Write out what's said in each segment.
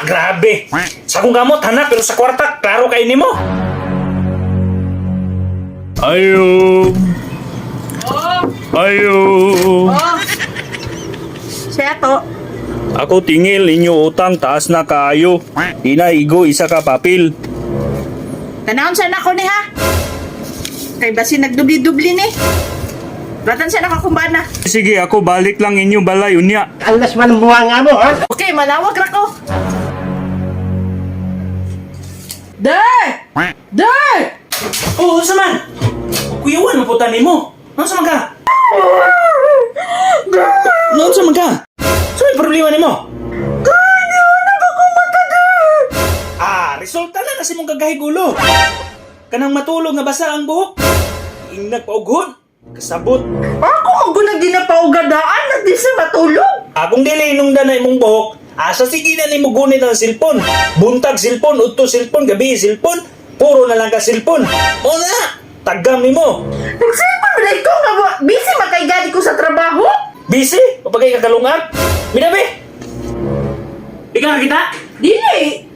Grabe. Sa akong gamot, hanap, pero sa kwarta, klaro kay nimo. Ayo. Ayo. Oh. Siya to. Ako tingil inyo utang taas na kaayo. Inaigo isa ka papel. Tanahon sana ako ni ha. Kay basin nagdubli-dubli ni. Ratan sa nakakumbana. Sige, ako balik lang inyo balay unya. Alas man buwa nga mo, ha? Okay, manawag ra ko. Der! Der! Oo, oh, man. Kuyawan mo puta nimo. Unsa man ka? Unsa man ka? Sa may problema nimo? Ah, resulta na kasi mong gagahigulo. Kanang matulog nga basa ang buhok. Ingnag paughon. Kasabot. Ako ang gunang ginapaugadaan na di sa matulog. Akong dili nung danay mong buhok, asa sige na nimo gunit ang silpon. Buntag silpon, udto silpon, gabi silpon, puro na lang ka silpon. O na, tagam nimo. Nagsilpon ba ko nga busy makay ko sa trabaho? Busy? Papagay ka kalungag? Binabi! Ikaw kita? Dili.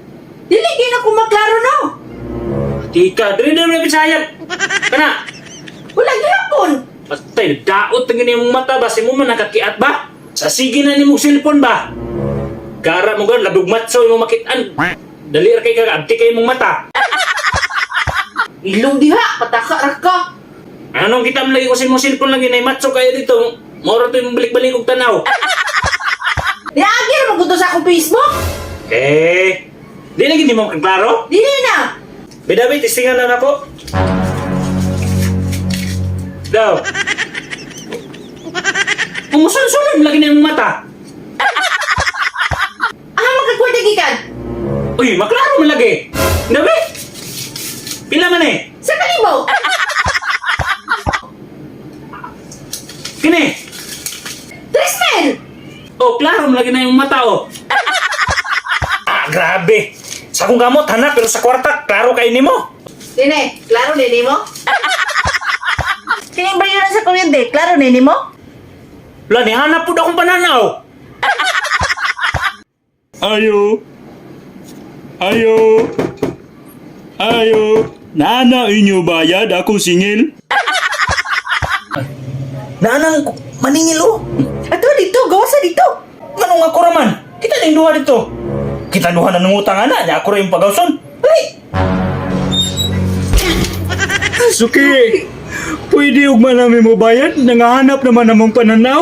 Dili kay na ko maklaro no. Tika, dili na na bisayat. Kana, Wala gihapon. patay, daot ang mong mata ba? Simo man nakakiat ba? Sa sige na nimong silpon ba? Gara mo gan, labugmat sa imong makitaan. Dali ra kay ka, abti kay imong mata. Ilong diha, pataka ra ka. Anong kita mo lagi ko sa imong silpon lagi na matso kayo dito. Moro to imong balik-balik og tanaw. Niagi ra man gud sa akong Facebook. Eh, di lagi di mo klaro? Dili na. Bidabi, tistingan na nako. Daw. Umusun-sunan lagi na imong mata. Ah, magkakwarta gikan. Uy, maklaro man lagi. Dabi. Pila man eh? Sa kalibo. Kini. Trismel. Oh, klaro man lagi na yung mata oh. Ah, grabe. Sa akong gamot hanap pero sa kwarta klaro kay nimo. Dine, klaro nini mo? Kining bayo na sa kuryente, klaro nini mo? Wala, nihanap po akong pananaw. Ayo. Ayo. Ayo. Nana inyo bayad ako singil. Naanang maningil oh. Ato dito, gawa sa dito. Anong ako raman? Kita ning duha dito. Kita duha na nangutang ana, nya ako ra yung pagawson. Dali. Suki. Pwede ugma namin mo bayad? Nangahanap naman namang pananaw.